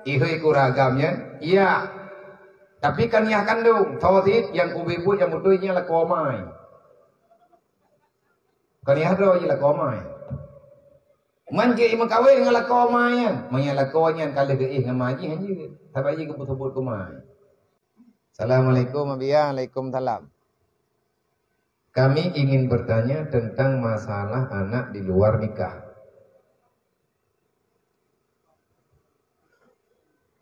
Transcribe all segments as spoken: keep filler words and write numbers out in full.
Ihôi keu ureueng agam nyan, iya. Tapi kan yah kandong, tho cit nyang ubit-ubit nyang beutôi nyan lakoe amai. Kan yah droe jih lakoe amai. Man jih meukawen ngon lakoe amai nyan, meunyoe lakoe nyan ka lheueh geuéh ngon ma jih, han jeuet. Sabab jih geupeuseubut keu amai. Assalamualaikum, Abiya. Waalaikumsalam. Kami ingin bertanya tentang masalah anak di luar nikah.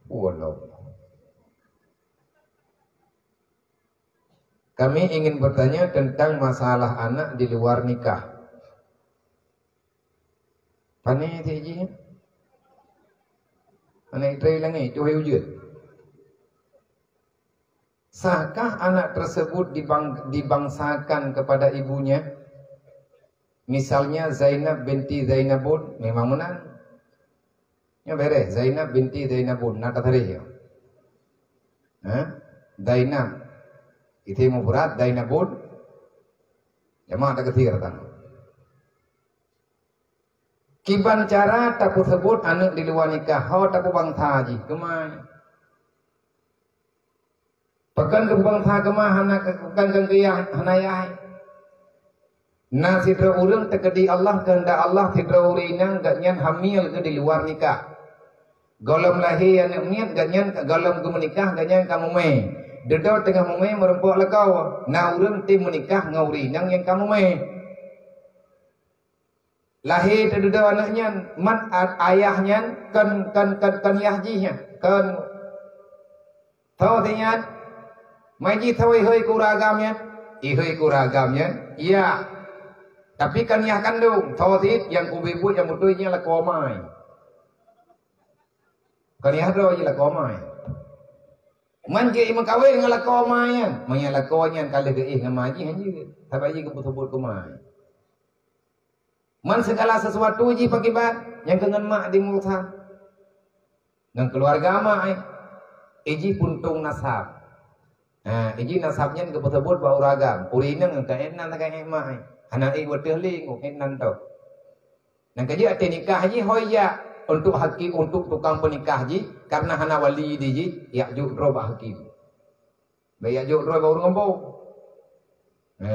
Wallah. Kami ingin bertanya tentang masalah anak di luar nikah. Pane cit jih? Anak itrei langét, cuhai ujeuen. Sahkah anak tersebut dibang-, dibangsakan kepada ibunya? Misalnya Zainab binti Zainabun, memang meunan. Nyoe bereh, Zainab binti Zainabun, na tasrih nyoe. Ha? Zainab. Isim mufrad, Zainabun. Jamak takdir tan. Kiban cara tapeuseubut aneuk di luwa nikah, ho tapeubangsa jih, keumai. Pakon geupeubansa keumah hana ke-, bukan keu yah, hana yah. Na sidroe ureueng teukeudi Allah, keuheundak Allah, sidroe ureueng inong gobnyan hamil geuh di luar nikah. Gohlom lahé aneuk miet gobnyan, gohlom geumeunikah gobnyan ka mumè. Dudoe teungoh mumè meurumpok lakoe. Na ureueng tem meunikah ngon ureueng inong nyang ka mumè. Lahé teududoe aneuk nyan, mat a-, ayah nyan kon, kon, kon, kon yah jih nyan, kon. Tho sinyan, mai jih tho ihôi keu ureueng agam nyan, ihôi keu ureueng agam nyan, iya. Tapi kon yah kandong, tho cit nyang ubit-ubit nyang beutôi nyan lakoe amai. Kon yah droe jih lakoe amai. Man jih meukawen ngon lakoe amai nyan, meunyoe lakoe nyan ka lheueh geuéh ngon ma jih, han jeuet. Sabab jih geupeuseubut keu amai. Man segala sesuatu jih pakiban nyang keu ngon mak dimulsa. Ngon keuluwarga mak, eh. Ijih puntông nasab. Ha, ijih nasab nyan geupeuseubut bak ureueng agam. Ureueng inong ka ék nan ka ék mak, eh. Hana ék watèe lé ngon ék nan tôh. Nyan ka jeuet até nikah jih hôi jak untuk hakim, untuk tukang peunikah jih, karena hana wali di jih, jak jok droe bak hakim. Bèk jak jok droe bak ureueng gampông. Ha.